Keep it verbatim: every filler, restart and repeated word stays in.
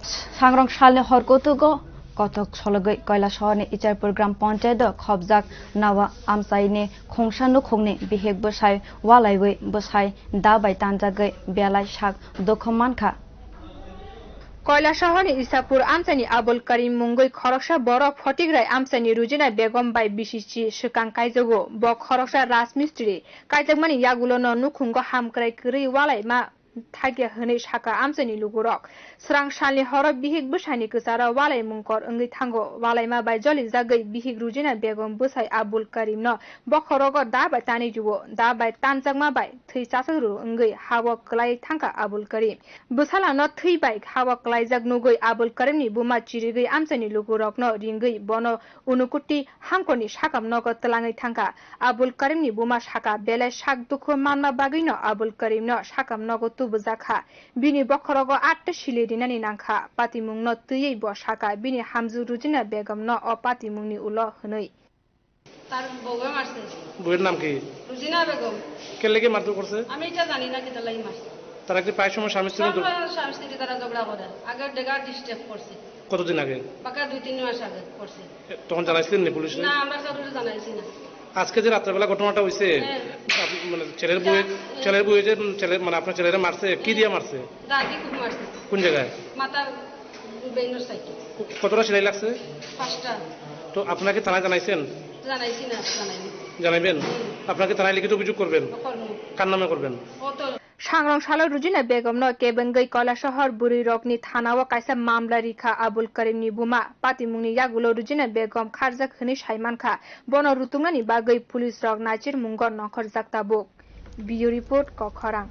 Sangrong salni hor kutugo kotok sologwi Koilasahorni Icharpur Gram Panchayat o khobjak Nawa amchaini khungsa nukhungni bihik bwsai walaiwi bwsai da bai tanjagwi belai sak dukhu mankha. Koilasahorni Isapur amchaini Abul Karim mungwi khoroksa borok Photigrai amchaini Rujina Begum bai bisichi swkang kaijago. Bo khoroksa rajmistri kaijakmani yagulono nukhungo hamkrai kwrwi walaima thakya hwnwi sakha amchaini lugurok. Swrang salni horo bihik bwsaini kwcharo walaimung kor wngwi thango. Walaima bai jolijagwi bihik Rujina Begum bwsai Abul Karimno bokhorogo da bai tanwi juo. Da bai tanjakma bai thwi chasakru wngwi ha-o kwlai thangkha Abul Karim. Bwsalano thwi bai ha-o kwlaijak nugwi Abul Karimni buma chirigwi amchaini lugurokno ringwi bono Unukuti hangkorni sakam nogo twlangwi thangkha. Abul Karimni buma sakha, belai sak dukhu manma bagwino Abul Karimno sakam nogo tubujakha. Bini bokhorogo atte sili rinani nangkha. Patimungno twiwi bo sakha, bini hamju Rujina Begumno o patimungni ulo hwnwi. তার বউয়ে মারছে। বউয়ের নাম কি? রুজিনা বেগম। কে লেগে মারধর করছে? আমি এটা জানি না কিতা লাগি মারছে। তারা কি প্রায় সময় স্বামী স্ত্রীর মধ্যে? সব সময় স্বামী স্ত্রী তারা ঝগড়া করে। আগে ডেগা ডিস্টার্ব করছে। কতদিন আগে? বাকা দুই তিন মাস আগে করছে। এ, তখন জানাইছিলেন নি পুলিশে? না, আমরা কারোর জানাইছি না। আজকে যে রাত্রেবেলা ঘটনাটা হইছে, হ্যাঁ। আপ-, মানে ছেলের বউয়ে, যা-, ছেলের বউয়ে যে, উম, ছেলে, মানে আপনার ছেলেরে মারছে, কি দিয়ে মারছে? রাগি খুব মারছে। কোন জায়গায়? মাথার বেইনর সাইডে। ক-, কতটা সেলাই লাগছে? পাঁচটা। তো আপনাকে থানায় জানাইছেন? জানাইছি না, জানাইনি। জানাইবেন? হুম। আপনাকে থানায় লিখিত অভিযোগ করবেন? করবো। কার নামে করবেন? ও তো Sangrong salo Rujina Begumno kebengwi Koilasahor bwrwirokni thanao kaisa mamla rikha Abul Karimni buma. Patimungni yagulo Rujina Begum kharjak hwnwi saimankha. Bono rutungnani bagwi police rok naichirmungo nongkhorjak tabuk. Bureau Report, Kokhorang.